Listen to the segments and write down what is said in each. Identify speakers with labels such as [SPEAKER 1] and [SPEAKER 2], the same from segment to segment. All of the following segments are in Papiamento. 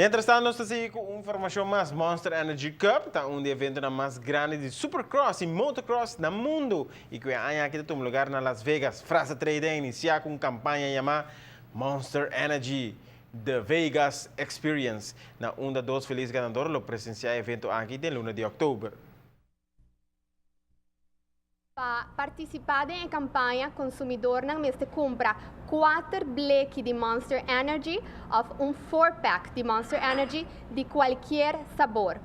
[SPEAKER 1] Mientras tanto, nos ta sigui cu un informacion mas. Monster Energy Cup ta un di e eventonan mas grandi di Supercross y Motocross na mundo y cu e aña aki ta tuma lugar na Las Vegas. Frasa Trading a inicia cu un campaña yama Monster Energy, The Vegas Experience, na unda dos feliz ganador lo presencia e evento aki den luna di october.
[SPEAKER 2] Pa partisipá den e kampaña, konsumidornan mester kumpra kuater bleki di Monster Energy òf un four-pack di Monster Energy di kualkier sabor.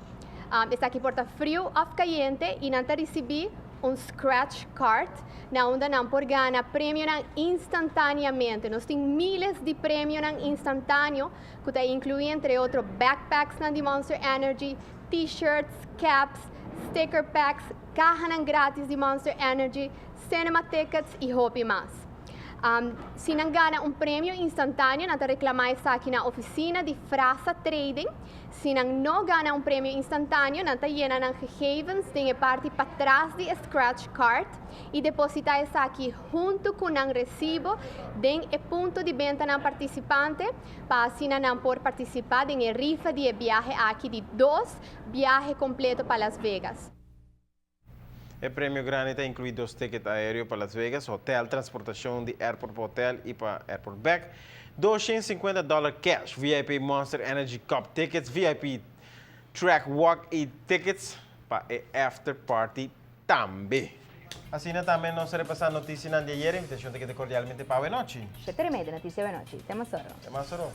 [SPEAKER 2] Esaki por ta friu òf kayente i nan ta risibí un scratch card na unda nan por gana premionan instantáneamente. Nos tin miles di premionan instantáneo ku ta inkluí entre otro backpacksnan di Monster Energy, T-shirts, caps, sticker packs, cahanan gratis di Monster Energy, cinema tickets y hopi mas. Si nan gana un premio instantaneo, nan ta reclama esaki na oficina di Frasa Trading. Si nan no gana un premio instantaneo, nan ta yena nan gegevens den e parti patras di e scratch card y deposita esaki hunto cu nan recibo den e punto di bentanan participante pa asina nan por partisipá den e rifa di e biahe aki di dos biahe kompleto pa Las Vegas.
[SPEAKER 1] E premio grandi ta inkluí dos ticket aéreo pa Las Vegas, hotel, transportashon di airport pa hotel i pa airport bèk, 250 dòler cash, VIP Monster Energy Cup tickets, VIP Track Walk i tickets pa e after party tambe. Asina tambe nos a repasá notisianan di ayer. Invitashon ta keda kordialmente pa awenochi.
[SPEAKER 3] 7:30 notisia awenochi. Te mas oro.
[SPEAKER 1] Te mas oro.